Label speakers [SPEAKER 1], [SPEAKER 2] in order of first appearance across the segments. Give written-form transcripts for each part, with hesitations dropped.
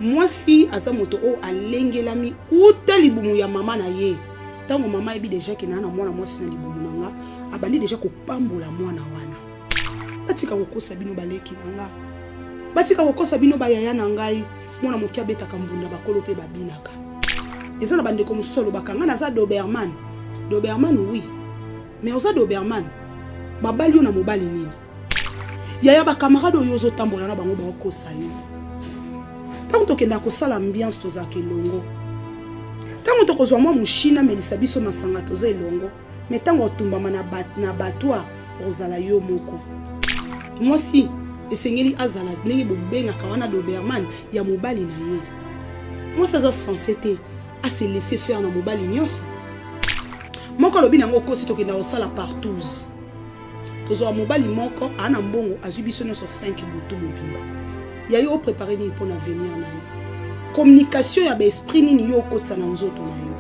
[SPEAKER 1] Mwasi aza moto oyo alengelami uta libumu ya mama na ye. Ntango mama ayebi deja ke naa na mwana mwasi na libumu na nga, abandi deja kopambola mwana wana. Batika kokosa bino baleki na nga, batika kokosa bino bayaya na ngai. Mwana moke abetaka mbunda, bakolo mpe babinaka. Eza na bandeko mosusu alobaka nga naza Doberman. Doberman oui, mais oza Doberman, babali yo na mobali nini? Yaya, ba camarade oyo ozotambola na bango baokosa yo. Ntango tokendaka kosala ambiance tozalaka elongo, ntango tokozwa mwa moshina amelisa biso masanga toza elongo, me ntango otumbama na abattoir okozala yo moko. Mwasi esengeli azala ndenge bobengaka wana Doberman ya mobali na ye. Mwasi aza sense te ase laisser faire na mobali nyonso. Moko alobi nango okosi, tokenda kosala partouze, tozwa mobali moko aa na mbongo azwi biso nyonso 5 butu mobimba. Ya yo oprépare nini mpo na avenir na yo? Communication ya baesprit nini yo okotisa na nzoto na yo?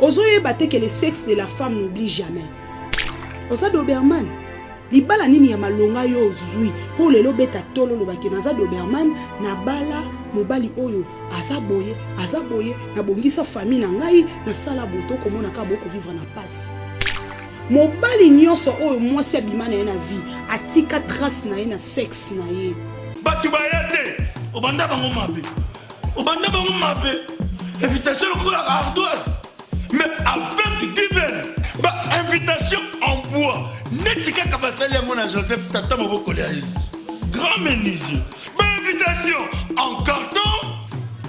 [SPEAKER 1] Ozoyeba te que le sexe de la femme n'oublie jamais. Oza Doberman, libala nini ya malonga yo ozwi mpo lelo obeta tolo olobaki naza Doberman, nabala mobali oyo aza boye aza boye, nabongisa famille na ngai, nasala boye? Tokomona kaka bokovivre na pasi. Mobali nyonso oyo mwasi abima na ye na vie atika trace na ye na sexe na ye.
[SPEAKER 2] Bato baya te, obanda bango mabe, obanda bango mabe, invitation lokola ardoise, mais avec Given ba invitation en bois neti kaka basali yango na Joseph tata mobokoli ya Yesu, grand menuisier, ba invitation en carton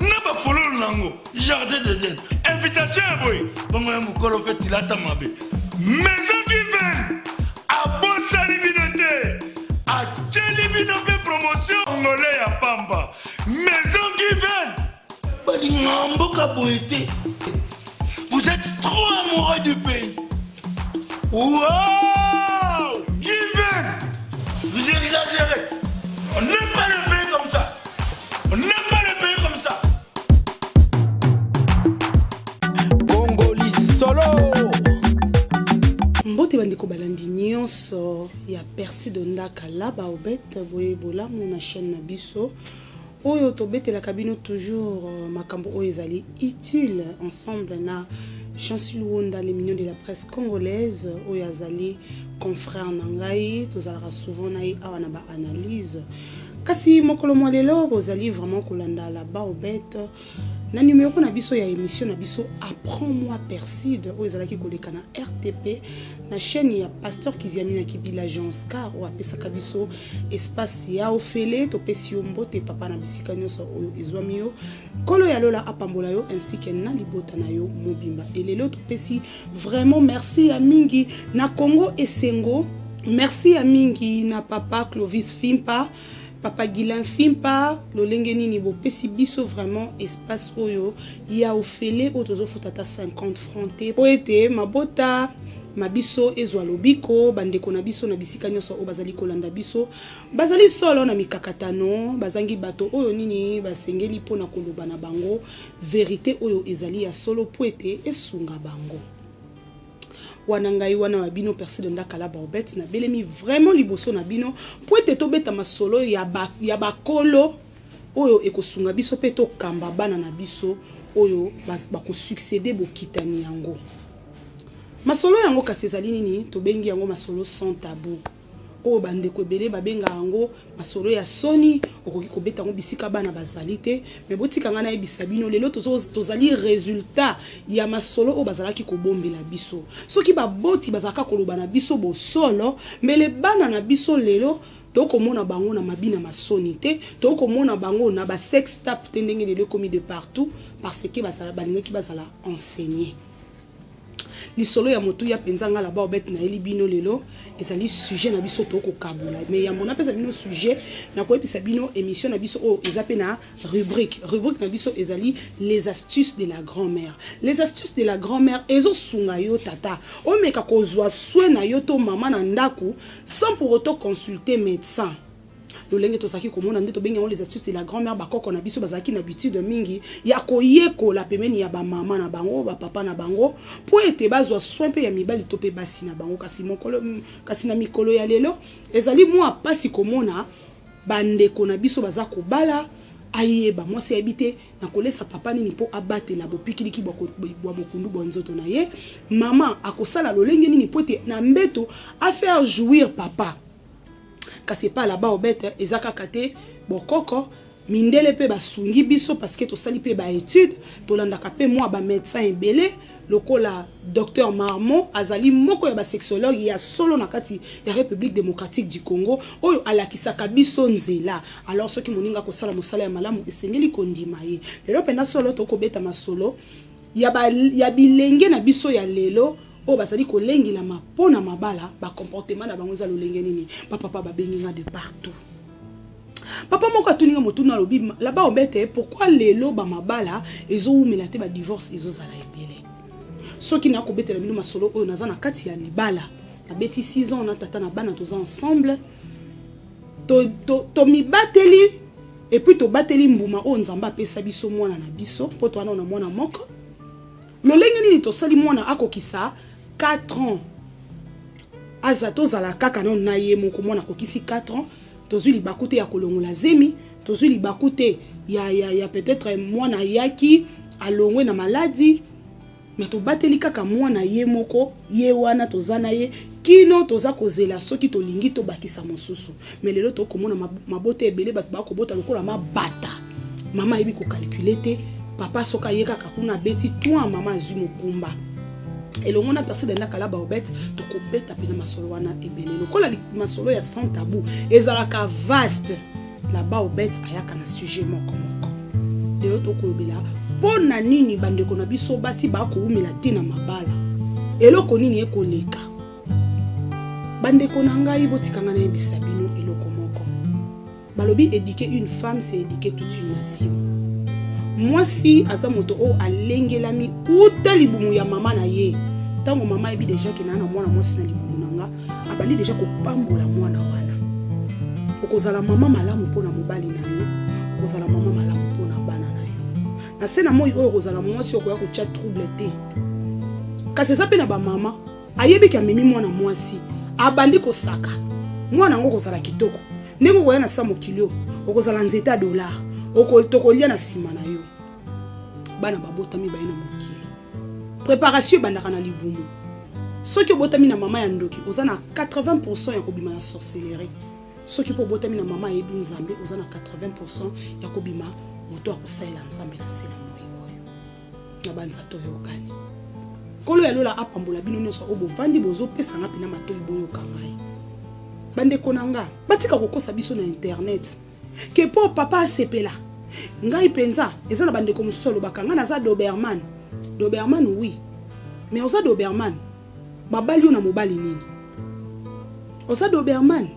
[SPEAKER 2] na bafololo nango jardin d'Eden, invitation ya boye bongo ya mokolo mpe tilata mabe. Maison Given abosani bino te, atieli bino mpe promotion ngole ya pamba. Maison Given balinga mboka boye te. Vous êtes trop amoureux du pays. Wow! Given, vous exagérez. On n'aime pas le pays comme ça, on n'aime pas le pays comme ça.
[SPEAKER 3] Congoli solo.
[SPEAKER 1] Mbote bandeko balandi nyonso ya Percy Dondaka la Baobet, boye bolamu na chaîne na biso oyo tobetelaka bino toujours makambo oyo ezali utile, ensemble na Chancy Luonda, le mignon de la presse congolaise, oyo azali confrère na ngai, tozalaka souvent na ye awa na baanalyse. Kasi mokolo mwa lelo bozali vraiment kolanda la Baobet na numero na biso ya émission na biso Apprends-moi Perside, oyo ezalaki koleka na RTP na chaîne ya Pasteur Kiziamina Kibila Jean Oscar, oyo apesaka biso espace ya ofele. Topesi yo mbote papa na bisika nyonso oyo ezwami yo. Nkolo ya lola apambola yo ainsi que na libota na yo mobimba. Elelo topesi vraiment merci ya mingi na Congo Esengo, merci ya mingi na papa Clovis Fimpa, papa Guilain Fimpa. Lolenge nini bopesi biso vraiment espace oyo ya ofele, oyo tozofuta ata 50 francs te, po ete mabota ma biso ezwa lobiko. Bandeko na biso na bisika nyonso oyo bazali kolanda biso, bazali solo na mikakatano, bazangi bato oyo nini basengeli mpona koloba na bango verité oyo ezali ya solo po ete esunga bango. Wana ngai wana wa bino Percy de Ndakala Baobet, nabelemi vraiment liboso na bino po ete tobeta masolo ya bakolo oyo ekosunga biso mpe tokamba bana na biso oyo bakosuccéder bokitani yango. Masolo yango kasi ezali nini? Tobengi yango masolo sans tabou, oyo bandeko ebele babengaka yango masolo ya soni. Okoki kobeta yango bisika bana bazali te, me botika ngai nayebisa bino lelo tozali résultat ya masolo oyo bazalaki kobombela biso. Soki baboti bazalaka koloba na biso bosolo, mbele bana na biso lelo tokomona bango na mabina masoni te, tokomona bango na basex tape te ndenge lelo ekomi de partout, parce que balingaki bazala enseigné. Lisolo ya motuya mpenza nga la Baobet nayeli bino lelo ezali sujet na biso tokokabola. Mais yambo napesa bino sujet, nakoyebisa bino émission na biso oyo eza mpe na rubrique. Rubrique na biso ezali les astuces de la grand-mère. Les astuces de la grand-mère ezosunga yo tata omeka kozwa soin na yo to mama na ndako sans pour autant consulter médecin. Lolenge tozalaki komona nde tobengi yango les astuces de la grand-mère. Bakoko na biso bazalaki na habitude mingi ya koyekola pembeni ya bamama na bango, bapapa na bango, mpo ete bazwa soin mpe ya mibali to mpe basi na bango. Kasi na mikolo ya lelo ezali mwa mpasi komona bandeko na biso baza kobala. Ayeba mwasi ayebi te nakolesa papa nini mpo abatela bopikiliki bwa bokundu bwa nzoto na ye. Mama akosala lolenge nini mpo ete na mbeto a faire jouir papa. Kasi epai la baobete eza kaka te bokoko, mindele mpe basungi biso parce que tosali mpe ba etudes, tolandaka mpe mwa ba medecins ebele lokola Docteur Marmont, azali moko ya ba sexologues ya solo na kati ya Republique democratique du Congo oyo alakisaka biso nzela. Alors soki moninga akosala mosala ya malamu esengeli kondima ye. Lelo mpenza solo tokobeta masolo ya ba ya bilenge na biso ya lelo oyo bazali kolengelama mpo na mabala, ba comportement na bango eza lolenge nini? Ba papa babengi nga de partout. Papa moko atuni nga motuna alobi là-bas obete pourquoi lelo ba mabala ezowumela te, ba divorce ezozala ebele. Soki nakobetela bino masolo oyo, naza na kati ya libala, nabeti 6 ans na tata na bana, toza ensemble, tomibateli to, to et puis tobateli mbuma oyo Nzambe apesa biso, mwana na biso, mpo towana na mwana moko. Lolenge nini tosali mwana akokisa 4 ans, aza tozala kaka nano na ye moko. Mwana akokisi 4 ans, tozwi libaku te ya kolongola zemi, tozwi libaku te ya peut-être mwana ayaki alongwe na maladi, me tobateli kaka mwana ye moko. Ye wana toza na ye kino toza kozela soki tolingi tobakisa mosusu. Me lelo tokomona mabota ebele, bato bakobota lokola mabata. Mama ayebi kocalculer te, papa soki aye kaka kuna abeti toi, mama azwi mokumba. Elongo na Perside Ndakala Baobet, tokobeta mpena masolo wana ebele. Lokola masolo ya Sans Tabou ezalaka vaste, la Baobet ayaka na sujet moko moko. Lelo tokolobela mpo na nini bandeko na biso basi bakowumela te na mabala, eloko nini ekoleka. Bandeko na ngai, botikanga nayebisa bino eloko moko. Balobi éduquer une femme, c'est éduquer toute une nation. Mwasi aza moto oyo alengelami uta libumu ya mama na ye. Ntango mama ayebi déjà ke naa na mwana mwasi na libumu na nga, abandi déjà kopambola mwana wana. Okozala mama malamu mpona mobali na yo, okozala mama malamu mpona bana na yo. Na se na moi oyo okozala mwasi okoya kotya trouble te. Kasi eza mpe na bamama ayebiki amemi mwana mwasi, abandi kosaka mwana yango. Okozala kitoko ndenge okoya na sa mokili oyo, okozala nzete ya dollar, tokolia na nsima na yo. Bana babotami baye na mokili, préparation ebandaka na libumu. Soki obotami na mama ya ndoki, oza na 80 ya kobima na sorcellerie. Soki mpo obotami na mama ayebi Nzambe, oza na 80 ya kobima moto akosalela Nzambe na se na moi oyo. Na banza toyokani. Nkolo ya lola apambola bino nyonso oyo bovandi bozopesanga mpena matoi boyoka ngai. Bandeko na nga, batika kokosa biso na internet ke mpo papa asepela. Ngai mpenza eza na bandeko mosusu alobaka ngai naza doberman. Doberman, oui, mais oza doberman, babali yo na mobali nini? Oza doberman,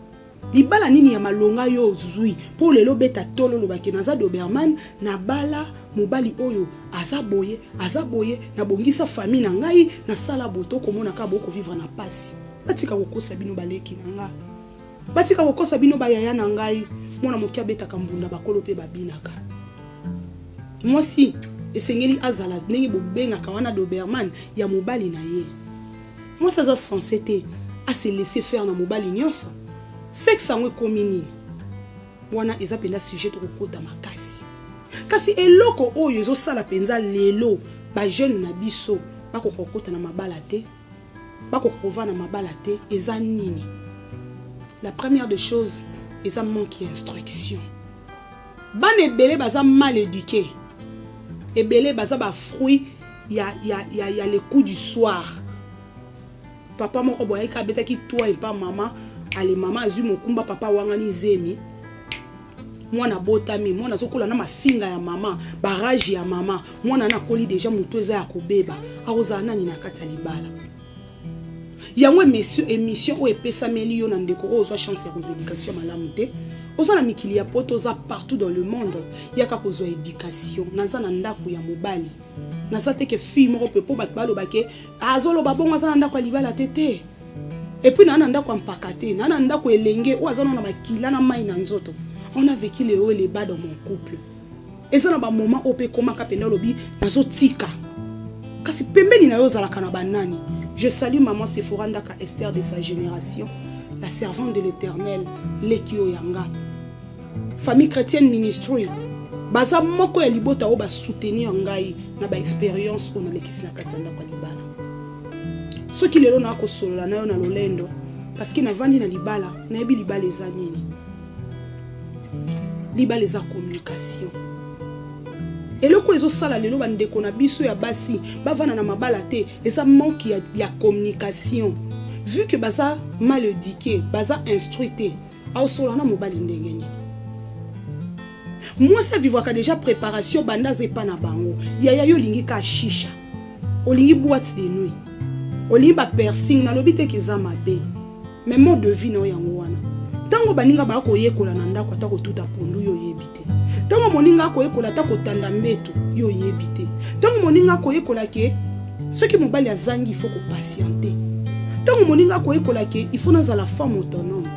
[SPEAKER 1] libala nini ya malonga yo ozwi mpo lelo obeta tolo olobaki naza doberman, nabala mobali oyo aza boye, aza boye, nabongisa famille na ngai, nasala boye? Tokomona kaka bokovivre na pasi. Batika kokosa bino, baleki na nga, batika kokosa bino, bayaya na ngai. Mwana moke abetaka mbunda, bakolo mpe babinaka. Mwasi esengeli azala ndenge bobengaka wana doberman ya mobali na ye. Mwasi aza censé te ase laisser faire na mobali nyonso. Sexe yango ekomi nini? Wana eza mpenza sujet tokokota makasi. Kasi eloko oyo ezosala mpenza lelo bajeune na biso bakoka kokota na mabala te, bakoka kovanda na mabala te, eza nini? La première des choses eza manque ya instruction. Bana ebele baza mal éduqué, ebele baza bafruit ya le coup du soir. Papa moko boye ayaki abetaki toi epa mama ale, mama azwi mokumba, papa awangani zemi, mwana abotami, mwana azokola na mafinga ya mama, barage ya mama. Mwana wana akoli déjà, motu eza ya kobeba. Akozala nani na kati ya libala yango? Émission oyo epesameli yo na ndeko oyo ozwa chance ya kozwa éducation malamu te, oza na mikili ya poto, oza partout dans le monde, yaka kozwa éducation. Naza na ndako ya mobali, naza te ke fille moko mpe mpo bato balobake azoloba bongo aza na ndako ya libala te te. Et puis naa na ndako ya mpaka te, naa na ndako elenge oyo aza nano na makila na mai na nzoto. On a vécu le haut et le bas dans mon couple. Eza na bamoment oyo mpe ekomaka mpenza olobi nazotika. Kasi pembeni na yo ozalaka na banani? Je salue maman Sephora Ndaka Esther de sa génération, la servante de l'Éternel, leki oyo yanga. Famille Chrétienne Ministry. Baza moko ya libota oyo ba soutenir ngai na ba experience oyo nalekisi na kati ya ndako ya libala. Soki lelo na kosolola na yo na lolendo parce que navandi na libala, nayebi libala eza nini. Libala eza communication. Eloko ezosala lelo bandeko na biso ya basi bavanda na mabala te eza manque ya communication. Vu que baza mal éduqué, baza instruit te, aosolola na mobali ndenge nini? Mwasi avivwaka déjà préparation banda aza epa na bango. Yaya, yo olingi ka shisha, olingi boîte de nuit, olingi ba piercing, nalobi te ke eza mabe, mais mode de vie na yo yango wana. Ntango baninga baya koyekola na ndako ata kotuta pondu, yo oyebi te. Ntango moninga akoyekola ata kotanda mbeto, yo oyebi te. Ntango moninga akoyekola ke soki mobali azangi, il faut kopatienter. Ntango moninga akoyekola ke il faut nazala femme autonome,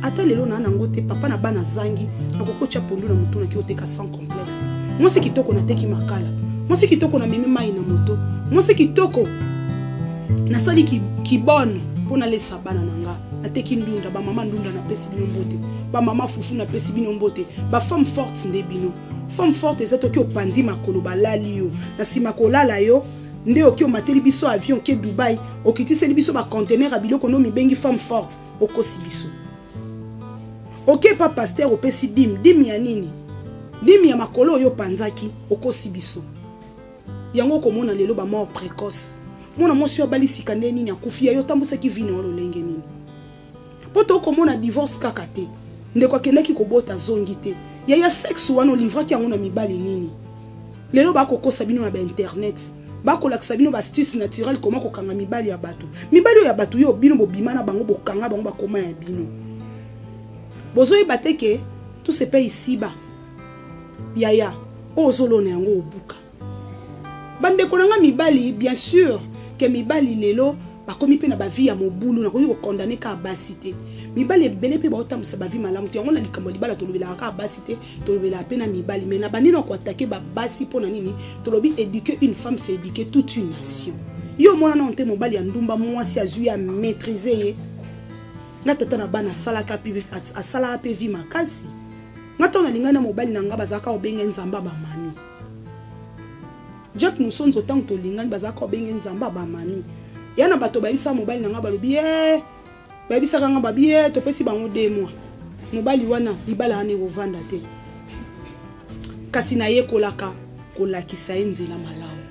[SPEAKER 1] ata lelo naa nango te, papa na bana azangi, nakoki kotya pondu na motu, naki oteka sans complexe. Mwasi kitoko, nateki makala. Mwasi kitoko, namemi mai na moto. Mwasi kitoko, nasali kibone mpo nalesa bana na nga, nateki ndunda. Bamama ndunda, napesi bino mbote. Bamama fufu, napesi bino mbote. Bafemme forte nde bino. Femme forte eza toki opanzi makolo, balali yo na nsima, kolala yo nde oki omateli biso avion, oke Dubai, okitiseli biso baconteneur ya biloko no, mibengi femme forte, okosi biso. Oke pa pasteur, opesi dîme. Dîme ya nini? Dîme ya makolo oyo opanzaki, okosi biso. Yango okomona lelo bamort précoce. Mwana mwasi oyo abali sika, nde nini? Akufi. Ya yo, otambwisaki vie na yo lolenge nini? Mpo tokomona divorce kaka te. Ndeko akendaki kobota, azongi te. Yaya, sexe wana olivraki yango na mibali nini? Lelo bakokosa bino na bainternet, bakolakisa bino baastuce naturelle koma kokanga mibali ya bato. Mibali oyo ya bato, yo bino bobima na bango, bokanga bango, bakoma ya bino. Bozoyeba te ke tout se paye ici-bas. Yaya, oyo ozolona, yango obuka. Bandeko na nga mibali, bien sûr ke mibali lelo bakomi mpe na bavie ya mobulu. Nakoki kocondamner kaka basi te. Mibali ebele mpe baotambwisa bavie malamu te. Yango na likambo ya libala, tolobelaka kaka basi te, tolobelaka mpe na mibali. Mais na banini akoattaquer babasi? Mpo na nini tolobi éduquer une femme, c'est éduquer toute une nation? Yo omona nano te mobali ya ndumba, mwasi azwi ya maîtrise ye. Nga tata na bana asalaka mpe vie makasi. Nga ntango nalingai na mobali na nga, bazalaka kobenge Nzambe ya bamami. Jack Musonzo, ntango tolingani, bazalaka kobenge Nzambe ya bamami. Ya na bato bayebisaka mobali na nga, balobi ye, bayebisaka nga, babi ye, topesi bango 2 mois, mobali wana, libala wana ekovanda te. Kasi nayekolaka kolakisa ye nzela malamu.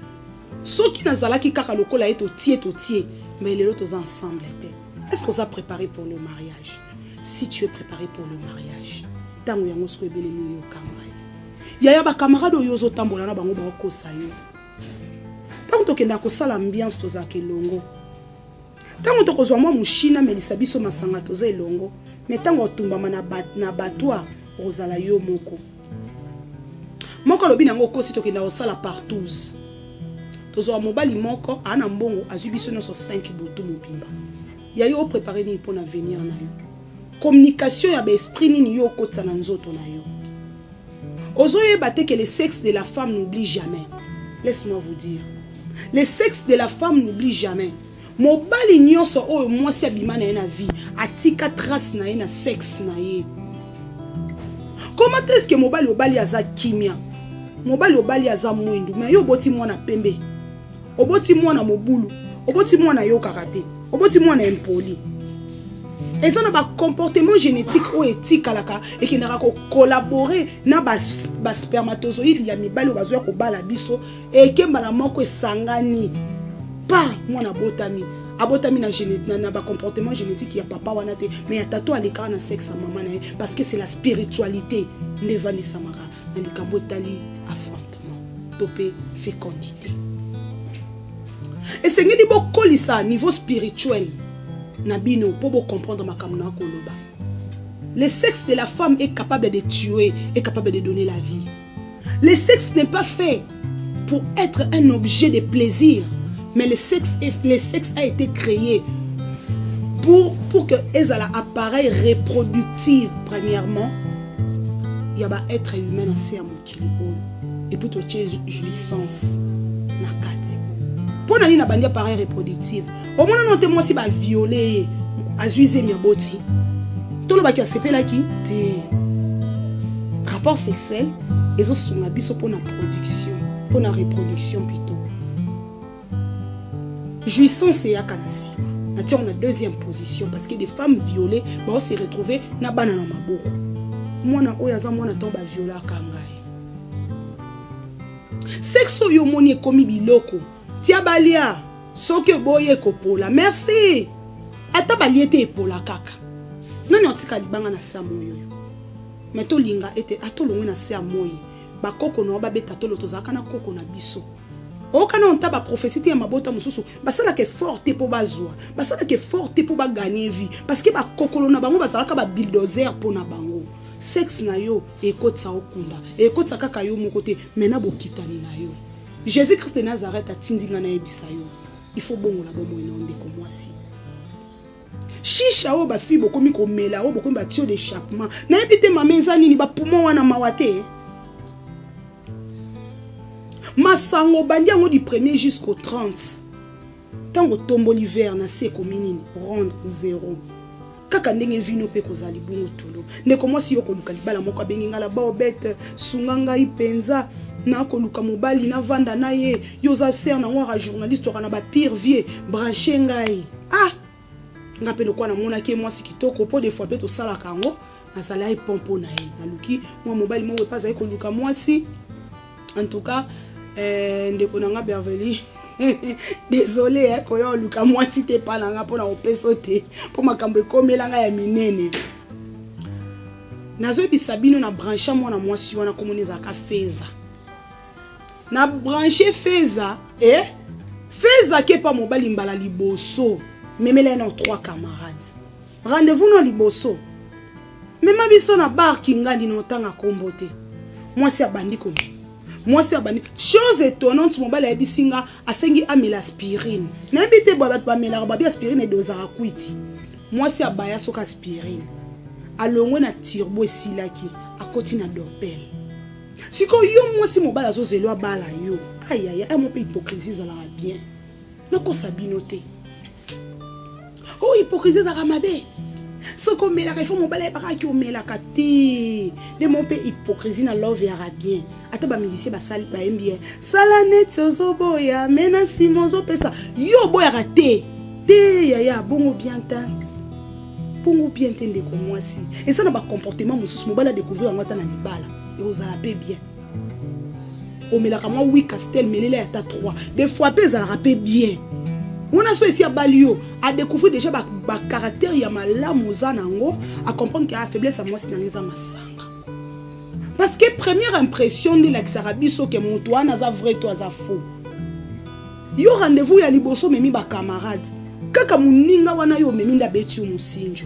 [SPEAKER 1] Soki nazalaki kaka lokola ye, totie totie, mais lelo toza ensemble te. Est ce que oza préparé pour le mariage? Si tu es préparé pour le mariage, ntango yango soki ebelemi, oyoka ngai. Yaya, bacamarade oyo ozotambola na bango baokosa yo. Ntango tokendaka kosala ambiance, tozalaka elongo. Ntango tokozwa mwa moshina, amelisa biso masanga, toza elongo. Mais ntango otumbama na abattoir, okozala yo moko. Moko alobi nango okosi. Tokenda kosala partouze, tozwa mobali moko aa na mbongo, azwi biso nyonso 5 butu mobimba. Ya yo, oprépare nini mpo na avenir na yo? Communication ya baesprit nini yo okotisa na nzoto na yo? Ozoyeba te que le sexe de la femme n'oublie jamais. Laisse-moi vous dire, le sexe de la femme n'oublie jamais. Mobali nyonso oyo mwasi abima na ye na vie, atika trace na ye na sexe na ye. Comment est-ce que mobali obali aza kimia, mobali obali aza mwindu, mais yo oboti mwana pembe, oboti mwana mobulu, oboti mwana ayokaka te, oboti mwana impoli? Eza na bacomportement génétique oyo etikalaka, ekendaka kocollaborer na baspermatozoïde ya mibali oyo bazoya kobala biso. Ekembala moko esangani pa mwana abotami, abotami na bacomportement génétique ya papa wana te, mais ya tato alekaka na sexe ya mama na ye, parce que c'est la spiritualité nde evandisamaka na likambo etali enfantement to mpe fécondité. Esengeli bokolisa niveau spirituel na bino mpo bocomprendre makambo na koloba. Le sexe de la femme est capable de tuer, est capable de donner la vie. Le sexe n'est pas fait pour être un objet de plaisir, mais le sexe a été créé pour que ezala appareil reproductif premièrement ya baêtre humain na se ya mokili oyo, et puis totie jouissance na kati. Mpo na nini nabandi appareil reproductive? Omona no te mwasi baviole ye, azwi zemi, aboti, tolobaki asepelaki te rapport sexuel. Ezosunga biso pona production, pona reproduction plutôt. Jouissance eyaka na nsima. Natia yango na deuxième position parce que des femmes violées bao se retrouver na bana na maboko. Mwana oyo aza mwana ntango ba violaka ngai. Sexe oyo omoni ekomi biloko. Tia balia soki oboyi ekopola. Merci. Ata balie te epola kaka. Nani atika libanga na se ya moyi oyo? Mais tolinga ete ata olongwe na se ya moyi, bakoko na yo babeta tolo tozalaka na koko na biso. Oyoka nano ata ba prophetie te ya mabota mosusu basalaka effort te po bazua, basalaka effort te po ba gagner vie parce que ba kokolo na bango bazalaka ba bulldozer po na bango. Sexe na yo ekotisa yo kunda, ekotisa kaka yo moko te mais na bokitani na yo. Jesus Christ de Nazareth atindi nga nayebisa yo, il faut obongola bomoi na yo ndeko mwasi. Shisha oyo ba fille bokomi komela oyo bokomi ba tuyau d'echappement nayebi te mama eza nini ba poumon wana mawa te. Masango obandi yango du premier jusqu'au 30 ntango otomboli verre na se ekomi nini ronde zero kaka ndenge vino mpe kozala libungu tolo ndeko mwasi yo koluka libala moko abengi ngai la baobete sunga ngai mpenza nakoluka mobali navanda na ye yo oza sere na ngwaka journaliste oka na bapire vie branche ngai ah nga mpe lokola namonaki ye mwasi kitoko mpo des fois mpe tosalaka yango nazala ye pompo na ye naluki mwa mobali moko epe azali koluka mwasi en tout cas eh, ndeko na nga Berveli désolé eh, koya oluka mwasi te epa na nga mpo na kopesa te mpo makambo ekomela nga ya minene nazoyebisa bino na branche mwana mwasi wana komona ezalaka feza na branche feza eh? Feza kepa mobali mbala liboso memela ye na trois camarades Rendez-vous no liboso. Mema biso na bar Kingandi na otanga kombo te. Mwasi abandi ko mwasi abandi chose étonnante mobali ayebisi nga asengi amela aspirine nayebi te boye bato bamelaka babi aspirine edozaka kwiti mwasi abaya soki aspirine alongwe na turbo esilaki akoti na dopel sikoyo yo mwasi mobali azozela abala yo ayaya amo mpe hypocrisie ezalaka bien Nakosa bino te. Oh, hypocrisie ezalaka mabe. Soki omelaka, il faut mobali ayebaka ki omelaka te. Nde mo mpe hypocrisie na love yaka bien. Ata ba musiciens basali bayembi ye. Sala neti ozoboya, mais na nsima ozopesa. Yo oboyaka te. Te yaya, bongo bien te. Bongo bien te ndeko mwasi. Eza na ba comportement mosusu mobali a découvrir yango ata na libala. Ekozala mpe bien. Omelaka mwa 8 castel melela ya ata 3 des fois pe ezalaka pe bien wana so esi abali yo a découvrir déjà ba, ba caractère ya malamu oza nango a comprendre que ah, faiblesse ya mwasi nanga eza masanga parce que première impression nde elakisaka biso ke moto wana aza vrai to aza faux yo rendez-vous ya liboso omemi ba camarade kaka moninga wana yo omemi nde abeti yo mosinjo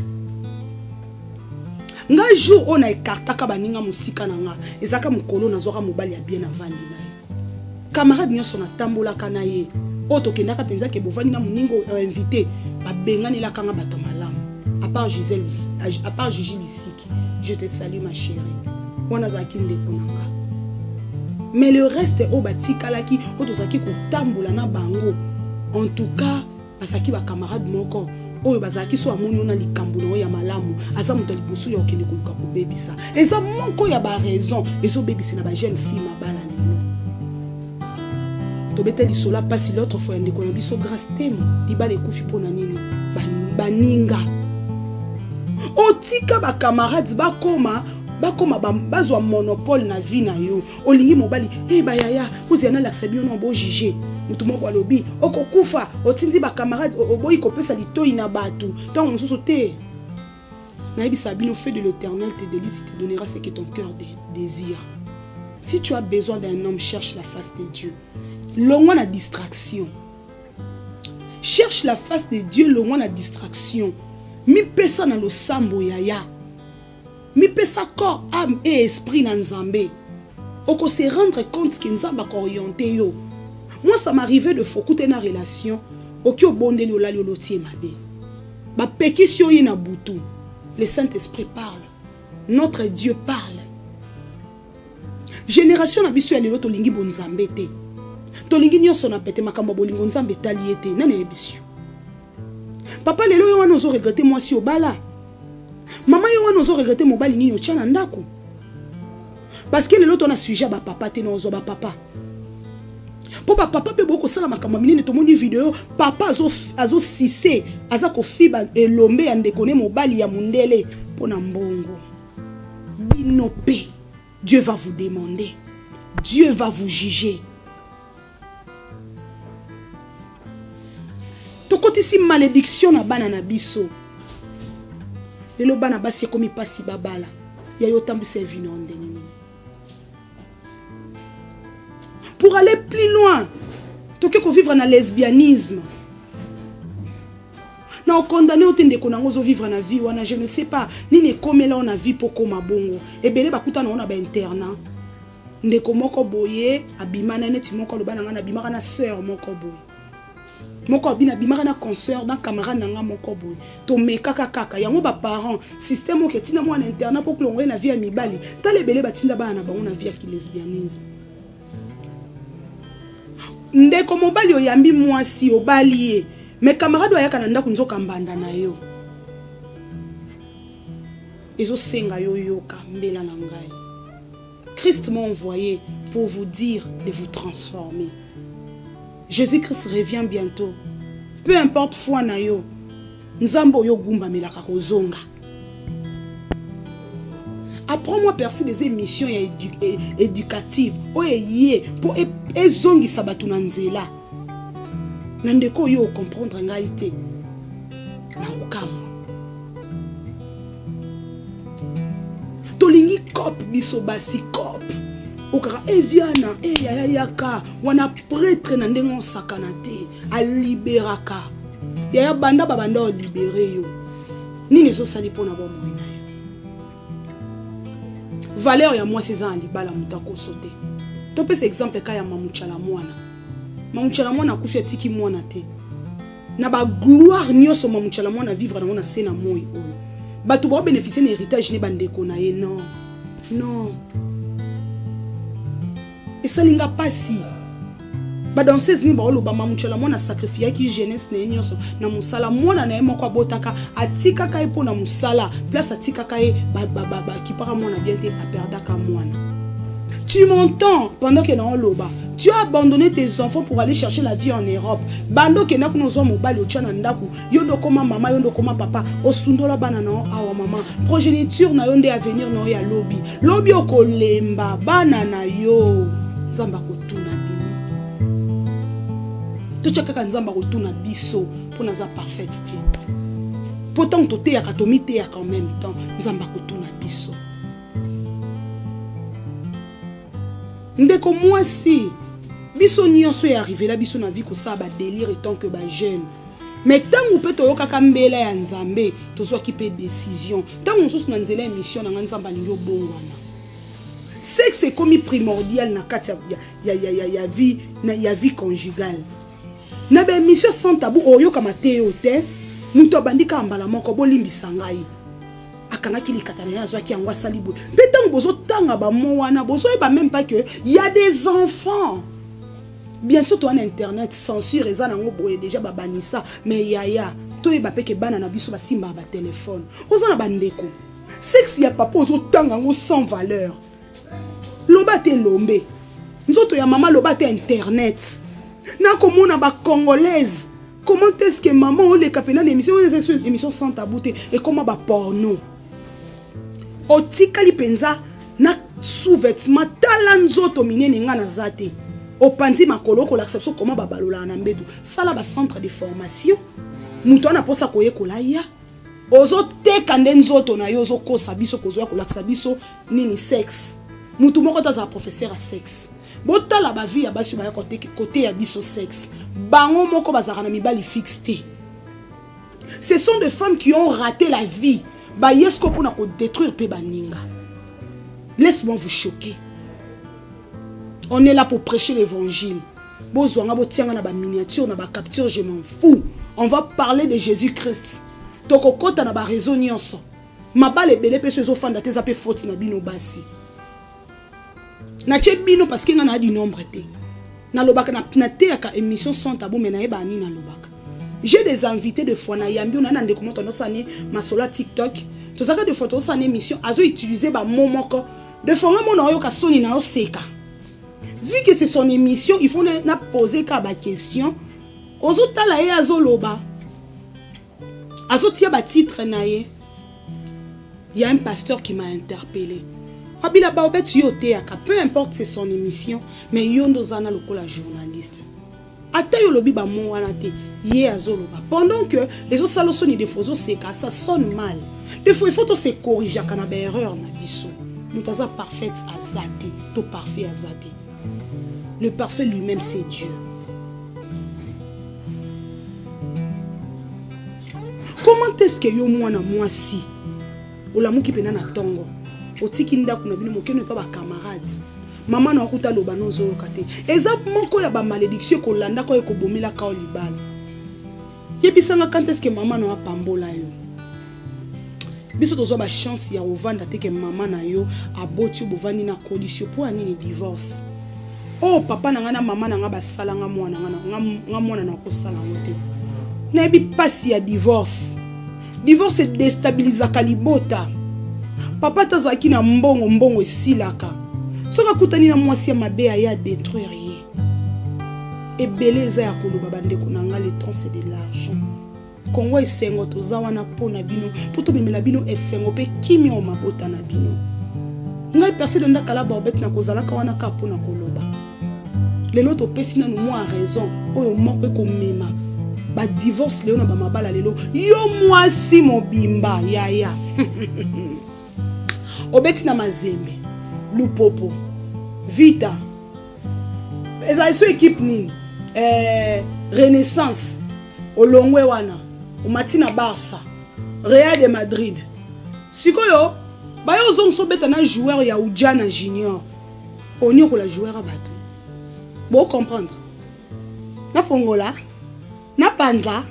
[SPEAKER 1] Nga jour oyo na ecartaka baninga mosika na nga ezalaka mokolo nazwaka mobali ya bien navandi na ye. Camarade nionso natambolaka na ye oyo tokendaka penza ke bovandi na moninga oyo invite babenganelaka nga bato ya malamu à part Gisèle à part Gigi Lisiki je te salue ma chérie wana azalaki ndeko na nga mais le reste oyo batikalaki oyo tozalaki kotambola na bango en tout cas Bazalaki ba camarades moko oyo bazalaki so amoni yo na likambo na yo ya malamu aza moto ya liboso ya kokende koluka kobebisa. Eza moko ya ba raison ezobebisela ba jeune fille mabala lelo. Tobeta lisolo ya pasi l'autre fois ya ndeko na biso Grace Temo, libala ekufi mpo na nini? Baninga otika ba camarades bakoma bakoma bazwa monopole na vie na yo. Olingi mobali eh ba yaya bozela nalakisa bino na bo juge moto moko alobi okokufa otindi ba camarade oboyi kopesa litoyi na bato ntango mosusu te nayebisa bino fais de l'éternel tes délices te donnera ce que ton cœur désire. Si tu as besoin d'un homme, cherche la face de Dieu. Longwa na distraction. Cherche la face de Dieu, longwa na distraction. Mipesa na losambo yaya. Mipesa corps, ame et esprit na Nzambe. Oko se rendre compte que Nzambe ako orienter yo. Moi ça m'arrivait de fois okutani na relation, oki obondeli olali oloti ye mabe. Ba pekisi yo ye na butu. Le Saint Esprit parle. Notre Dieu parle. Generation na biso ya lelo tolingi bo Nzambe te. Tolingi nionso na pete makambo ya bolingo Nzambe etali ye te. Nani ayebisi yo? Papa lelo yo wana ozo regretter mwasi obala? Mama yo wana ozo regretter mobali nini otia na ndaku? Parce que lelo tona sujet ba papa te, na ozwa ba papa. Mpo bapapa mpe bokosala makambo ya minene. Tomoni video, papa azosise, aza kofiba elombe ya ndeko ne mobali ya mondele mpo na mbongo. Bino mpe, Dieu va vous demander, Dieu va vous juger. Tokotisi malédiction na bana na biso. Lelo bana basi ekomi mpasi babala. Ya yo, otambwisa evino ndenge nini? Pour aller plus loin, toke kovivre na lesbianisme. Na okondane yo te, ndeko nango ozovivre na vie wana, je ne sais pas nini ekomela o na vie mpo koma bongo. Ebele bakuta nango na bainternat. Ndeko moko boye abima na neti moko aloba na ngai, nabimaka na sœur moko boye, moko abina, abimaka na consœur, na camarade na nga moko boye. Tomekaka kaka yango. Baparent, système oyo etinda mwana internat mpo kolongo ye na vie ya mibali. Tala ebele batinda bana na bango na vie ya kilesbianisme. Ndeko mobali, oyambi mwasi, obali ye, mais camarade oyo ayaka na ndako, nzoka mbanda na yo. Ezosenga yo yoka mbela na ngai. Christ m'a envoyé pour vous dire de vous transformer. Jésus-Christ revient bientôt. Peu importe foi na yo, Nzambe oyo ogumbamelaka kozonga. Apprends-moi percer des émissions ya éducative oyo eye mpo ezongisa bato na nzela. Na ndeko oyo ocomprendre ngai te, na okamwa. Tolingi cop, biso basi cop okaka eviana e yaya yaka wana prêtre na ndenge osakana te, aliberaka yaya. Banda babanda olibere yo, nini ezosali mpona bomoi na yo? Valeur ya mwasi eza na libala, moto akoso te. Topesa exemple ka ya Mamutshala Mwana. Mamutshala Mwana akufi, atiki mwana te. Na bagloire nyonso Mamutshala Mwana vivre nango na se na moi oyo, bato baobénéficie na héritage ne bandeko na ye. Non, non, esali nga mpasi. Badanseuse nini baoloba Mamutshala Mwana asacrifiaki jeunesse na ye nyonso na mosala. Mwana na ye moko abotaka, atikaka ye mpo na mosala. Place atikaka ye, bakipaka mwana bien te, aperdaka mwana. Tu m'entends pendant que naoloba? Tu as abandonné tes enfants pour aller chercher la vie en Europe. Bando okenda kuna, ozwa mobali, otya na ndako, yo nde okoma mama, yo nde okoma papa, osundola bana na yo awa. Mama, progéniture na yo nde avenir na yo ya lobi. Lobi okolemba bana na yo, Nzambe akotuna bino. Totya kaka Nzambe akotuna biso, mpo naza parfaite te, mpo ntango toteyaka, tomiteyaka en même temps. Nzambe akotuna biso. Ndeko mwasi, biso nyonso earrivela biso na vie kosala badélire tant que bajeune, mais ntango mpe toyokaka mbela ya Nzambe, tozwaki mpe décision. Ntango mosusu na nzela ya émission na ngai, Nzambe alingi obongwana. Sexe ekomi primordial na kati ya vie, ya vie conjugale. Na baémission sans tabou, oyokama te yo te. Moto abandi kaka mbala moko, bolimbisa ngai, akangaki likata na ye, azwaki yango, asali boye. Mpe ntango bozotanga bamo wana, bozoyeba même pas que y a des enfants. Bien sûr, toza na internet, censure eza nango boye, déjà babanisa, mais yaya, toyeba mpe ke bana na biso basimbaka batelefone. Oza na bandeko, sexe ya papa ozotanga yango sans valeur. Loba te elombe nzoto ya mama, loba te internet. Nakomona bacongolaise, comment est-ce que mama oleka mpena na émission oyo? Eza émission sans tabou te, ekoma baporno. Otikali mpenza na sous-vêtement, tala nzoto minene. Nga naza te, opanzi makolo, okolakisa biso koma babalolaka na mbeto. Sala bacentre de formation, moto wana mposa koyekola ya ozoteka nde nzoto na yo, ozokosa biso, kozwa kolakisa biso nini? Sexe. Motu moko te azala professeur ya sexe. Botala bavie ya basi baya koteya biso sexe, bango moko bazalaka na mibali fixe te. Ce sont des femmes qui ont raté la vie, baye siko mpona kodétruire mpe baninga. Laisse-moi vous choquer. On est là pour prêcher l'évangile. Bozwanga, botianga na baminiature, na bacapture, je m'en fous. On va parler de Jésus Christ. Tokokɔta na bareseau nyonso. Mabala ebele mpe so ezofanda te, eza mpe faute na bino basi. Natie bino parce que nga na du nombre te. Nalobaka, nateyaka émission sans tabou, mais nayebaka nini nalobaka. J'ai des invités de fois, nayambi oyo na ndeko moto andosala ne masolo ya TikTok. Tozalaka de fois, tozosala na émission, azoutilize bamo moko. De fois nga mona oyoka soni na oseka. Vu que c'est son émission, il faut na poser ka ba question. Ozotala ye azoloba. Azotia ba titre na ye. Il y a un pasteur qui m'a interpellé. Abila Baobet yo oteyaka, peu importe c'est son émission, mais yo nde oza na lokola journaliste. Ata yo olobi ba mots wana te, ye azoloba. Pendant que ezosala soni des fois ozoseka, ça sonne mal. Des fois il faut to se corrigeaka na ba erreur na biso. Moto aza parfaite aza te, to parfait aza te. Le parfait lui-même c'est Dieu. Comment est-ce que yo mwana mwasi olamuki pena na tongo otiki ndako na bino mokeno epa ba camarades mama na okuta aloba no ozoyoka te eza moko ya ba malédiction ekolandaka oyo ekobomelaka yo libala yebisanga quand est-ce que mama na apambola yo biso tozwa ba chance ya kovanda te ke mama na yo aboti yo bovandi na kolisi yo mpo ya nini divorce oyo oh, papa na ngai na mama na ngai basala nga mwana nga mwana na kosala yango te nayebi mpasi ya divorce divorce edestabilizaka libota papa ata azalaki na mbongo mbongo esilaka soki akutani na mwasi ya mabe aye adetruire ye ebele eza ya koloba bandeko na ngai le temps c'est de l'argent Congo esengo toza wana po na bino po tomemela bino esengo pe kimia o mabota na bino. Ngai Perside Ndakala Barbette nakozalaka wana kaka po na koloba. Lelo topesi nanu mwa raison oyo moko ekomema ba divorce lelo na ba mabala lelo yo mwasi mobimba yaya obeti na Mazembe Lupopo Vita ezali so ekipe nini eh, renaissance olongwe wana omati na barça real de madrid sikoyo baye ozongisa obeta na joueur ya ujana junior oniokola joueur ya bato bo comprendre nafongola napanza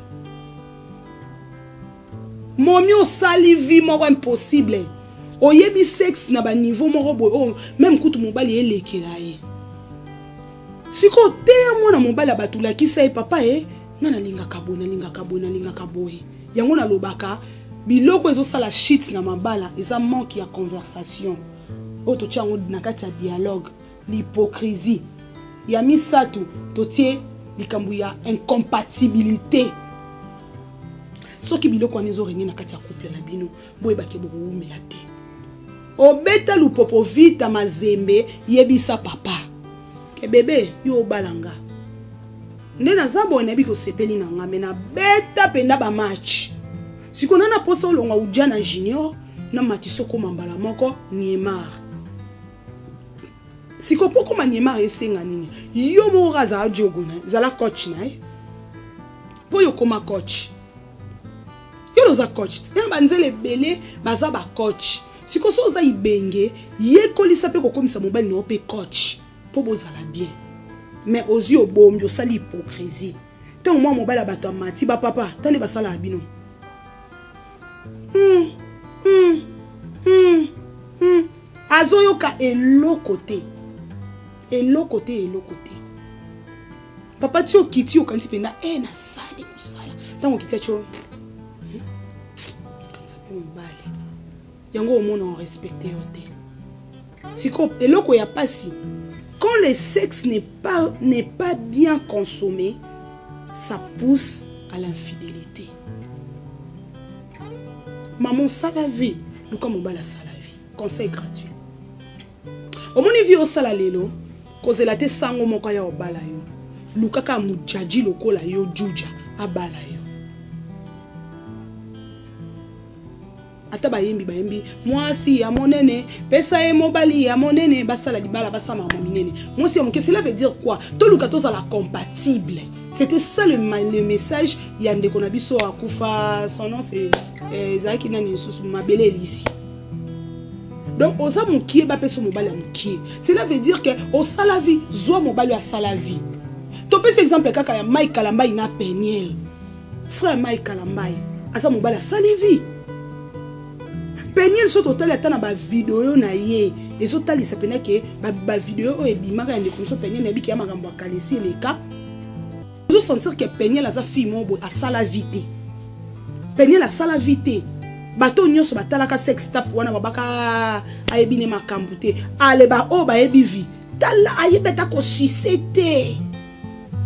[SPEAKER 1] Momi osali vie moko impossible oyebi sexe na ba niveau moko boye oyo meme kutu mobali elekela ye sikoyo teya mwana mobali ya bato lakisa ye papa e nga nalingaka boye nalingaka boye nalingaka boye yango nalobaka biloko ezosala shit na mabala eza manque ya conversation oyo totia yango na kati ya dialogue l'hypocrisie ya misato totie likambo ya incompatibilité soki biloko wana ezo régner na kati ya couple na bino boyebake bokowumela te obeta lupopo vita mazembe yebisa papa ke bebe yo obala nga nde naza boye nayebi kosepeli na nga me nabeta mpenza bamatch sikoyo na naposa olongwa uja na junior na matisi okoma mbala moko niemar sikoyo mpo okoma niemar esenga nini yo moko kaka azala jogo na zala coach na ye mpo yo okoma coach yo oza coach na banzela ebele baza bacoach sikoyo so oza ibenge yekolisa mpe kokomisa mobali na yo mpe coach mpo bozala bien mais ozwi obombi osali hypocrisie ntango mwa mobali ya bato amati bapapa tande basalaka bino Azoyoka eloko te eloko te eloko te papa ti okiti okanisi mpenza e nasali mosala ntango okiti atio kanisa mpe mobali yango omona orespecte yo te sikoyo eloko ya pasi quand le sexe n'est pas bien consommé ça pousse à l'infidélité mama osala vie luka mobali asala vie conseil gratuit omoni vie osala lelo kozela te sango moko aya obala yo luka kaka mojaji lokola yo juja abala yo ata bayembi bayembi mwasi ya monene pesa ye mobali ya monene basala libala basala makambo minene mwasi ya moke cela veut dire quoi toluka tozala compatible c'était ça le, le message ya ndeko na biso akufa son nom c'est ezalaki nani lisusu mabele elisi donc oza mokie bapesa mobali ya mokie cela veut dire que osala vie zwa mobali oyo asala vie topesa exemple kaka ya mike kalambai na peniel frère mike kalambai aza mobali asali vie peniel so totali ata na bavideo na ye ezotalisa mpena ke bavideo oyo ebimaka ya ndeko moso peniel nayebiki ya makambo ya kalesi eleka ozosentir ke peniel aza fille moko boye asala vie te peniel asala vie te. Bato nyonso batalaka sex tap wana babaka ayebi ne makambo te. Ale ba oyo bayebi vie. Tala ayebi ata kosuse te.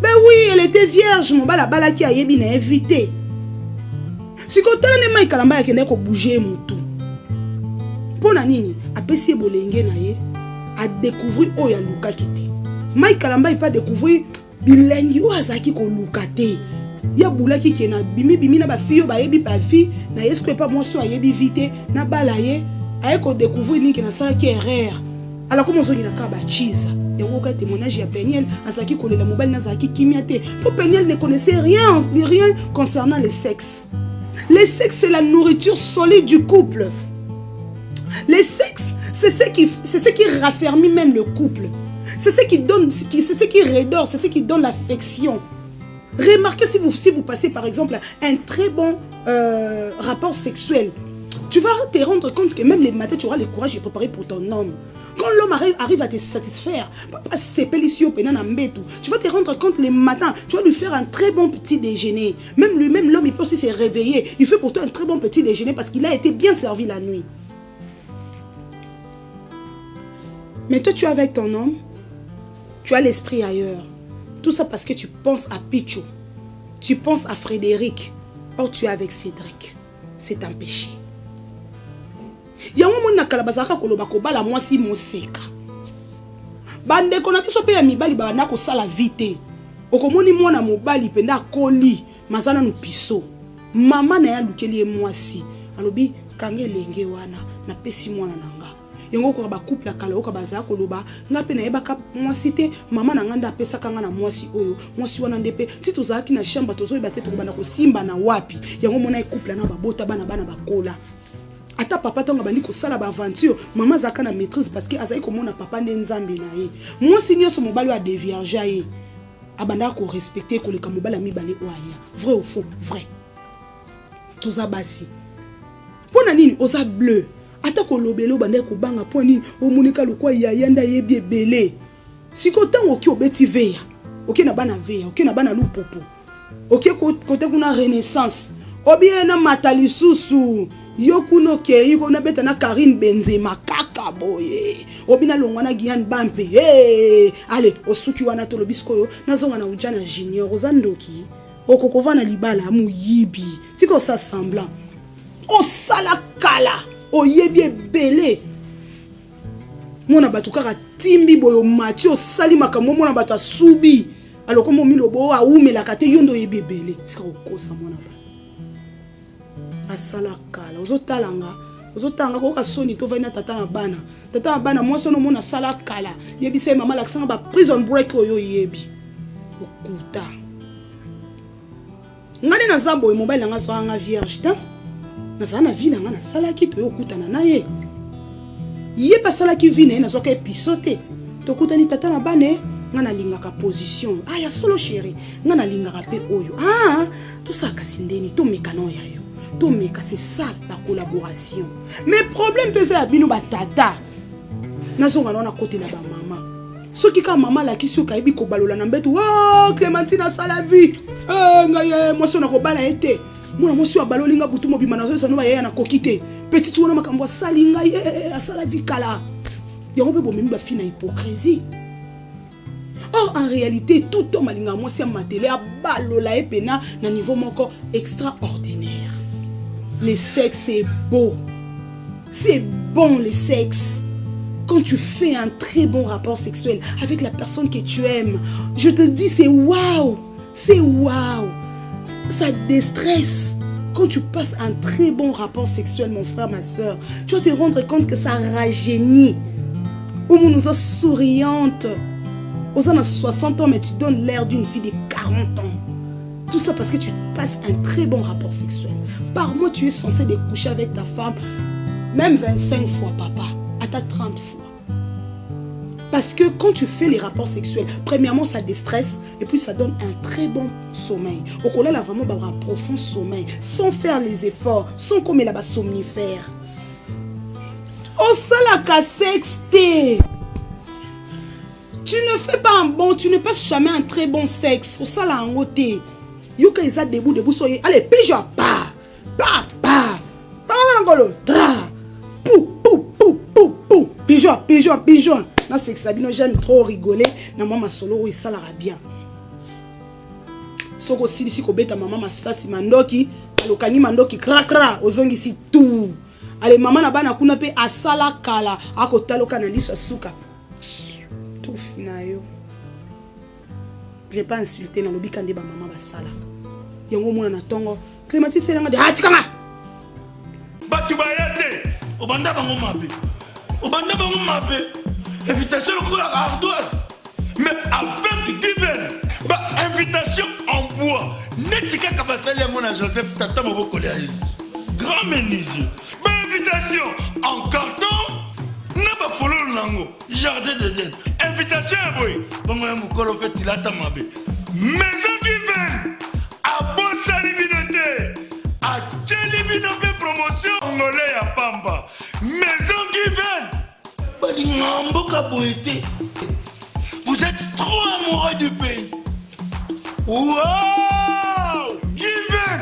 [SPEAKER 1] Ben oui, elle était vierge, mobali abalaki ayebi na ye vie te. Sikoyo tala nde Mike Kalambay akendaki kobouger ye mutu. Mpo na nini? Apesi ye bolenge na ye, a découvrir oyo alukaki te. Mike Kalambay mpe a découvrir bilengi oyo azalaki koluka te. Ye abulaki ke na bimi bimi na ba fille oyo bayebi ba vie na ye, sikoyo epa mwasi oyo ayebi vie te, nabala ye, aye ko découvrir nini ke nasalaki erreur. Ala koma ozongela kaka ba cheese. Yango oka témoignage ya Peniel azalaki kolela mobali na azalaki kimia te. Po Peniel ne connaissait rien, rien concernant le sexe. Le sexe c'est la nourriture solide du couple. Le sexe c'est ce qui c'est ce qui raffermit même le couple. C'est ce qui donne c'est ce qui redore, c'est ce qui donne l'affection. Remarquez si vous, si vous passez par exemple un très bon euh, rapport sexuel, tu vas te rendre compte que même les matins, tu auras le courage de préparer pour ton homme. Quand l'homme arrive, arrive à te satisfaire, papa tu vas te rendre compte les matins, tu vas lui faire un très bon petit déjeuner. Même lui-même, l'homme, il peut aussi se réveiller. Il fait pour toi un très bon petit déjeuner parce qu'il a été bien servi la nuit. Mais toi, tu es avec ton homme, tu as l'esprit ailleurs. Tout ça parce que tu penses à Pichou. Tu penses à Frédéric. Or, tu es avec Cédric. C'est un péché. yango moni na kala bazalaka koloba kobala mwasi moseka bandeko na biso mpe ya mibali babanda kosala vi te okomoni mwana mobali mpenza akoli maza nanu piso mama na ye alukeli ye mwasi alobi kanga elenge wana napesi mwana na nga yango okoka ba couple ya kala oyoka bazala koloba nga mpe nayebaka mwasi te mama na nga nde apesaka nga na mwasi oyo mwasi wana nde mpe ti tozalaki na chambre tozoyeba te tokobanda kosimba na wapi yango omona ye couple na babota bana bana bakola ata papa ntango abandi kosala baaventure mama azalaka na maîtrise parce que azali komona papa nde nzambe na ye mwasi nyonso mobali oyo adeviergea ye abandaka korespecte koleka mobali ya mibale oyo aya vrai ou faux vrai toza basi mpo na nini oza bleu ata kolobela obandaki kobanga mpo nini omonika lokwa yaya nde ayebi ebele sikoyo ntango oki obeti veya oke na bana veya oke na bana lupopo oke kote kuna renaissance obiye na mata lisusu yo kuna okei ko nabeta na Karine Benzema kaka boye obi nalongwa na Guyane Bampe hey! ale osuki wana tolobi sikoyo nazonga na Ujana Junior oza ndoki okokova na libala moyibi tika osa semblant osala kala oyebi ebele mwana bato kaka timbi boye omati osali makambo mwana bato asubi aloko momilobo oyo awumelaka te yo nde oyebi ebele tika kokosa mwana bato asala kala ozotala nga ozotala nga koyoka soni tovandi na tata na bana tata na bana mwasi wana omona asala kala yebisa ye mama alakisanga ba prison break oyo oyebi okuta nga nde naza boye mobali na nga azwaka nga vierge te nazala na vie na nga nasalaki toye okutana na ye ye mpe asalaki vie na ye nazwaka episo te tokutani tata na bana ye nga nalingaka position ah ya solo chéri nga nalingaka mpe oyo ah tosala kasi ndeni tomeka na oyo ya yo tomeka c'est ça la collaboration mais problème mpe eza ya bino batata nazonga na wana kotela bamama soki kaka mama alakisi yo kayebi kobalola na mbeto oh, clémentine asala vie eh, ngai eh, mwasi oyo nakobala ye te mwana mwasi oyo abaloli nga butu mobimba nazoyesa no bayeya nakoki te petite wana makambo asali ngai eh, asala vie kala yango mpe bomemi bafi na hypocrisie or en réalité tout homme alingaka mwasi ya matele abalola ye mpena na niveau moko extraordinaire le sexe est beau c'est bon le sexe quand tu fais un très bon rapport sexuel avec la personne que tu aimes, je te dis c'est waouh, c'est waouh, ça déstresse. Quand tu passes un très bon rapport sexuel, mon frère, ma soeur, tu vas te rendre compte que ça rajeunit. Au monde, nous souriante. Aux ans 60 ans, mais tu donnes l'air d'une fille de 40 ans. Tout ça parce que tu passes un très bon rapport sexuel. Par mois, tu es censé de coucher avec ta femme, même 25 fois, papa, à ta 30 fois. Parce que quand tu fais les rapports sexuels, premièrement, ça déstresse et puis ça donne un très bon sommeil. Au collège, là, vraiment, bah, un profond sommeil, sans faire les efforts, sans qu'on met là-bas somnifère. Osalaka sexe te. Tu ne fais pas un bon, tu ne passes jamais un très bon sexe. Osala yango te. Yoka eza debout debout soye. Allez, pija pa. Pa pa. Makolo tra pu pu pu pu pu, pigeon pigeon pigeon. Nasekisa bino, j'aime trop rigoler na mwa masolo oyo esalaka bien. Soki osilisi kobeta mama masasi mandoki, alokangi mandoki krakra, ozongisi tu. Ale mama na bana kuna mpe asala kala, akotaloka na liso asuka tufi na yo. J'ai pas insulté, nalobi ka nde bamama basalaka yango. Omona na ntongo climatise elanga de atikanga.
[SPEAKER 2] Bato baya te, obanda bango mabe, obanda bango mabe. Invitation lokola ardoise, mais avec Given, bainvitation en bois neti kaka basali yango na Joseph, tata mobokoli ya Yesu, grand menuisier. Bainvitation en carton na bafololo nango, jardin d'Eden. Invitation ya boye bongo ya mokolo mpe tilata mabe. Maison Given abosani bino te, atieli bino mpe promotion ngole ya pamba. Maison Given balinga mboka boye te. Vous êtes trop amoureux du pays. Wow, Given,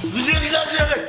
[SPEAKER 2] vous exagérez.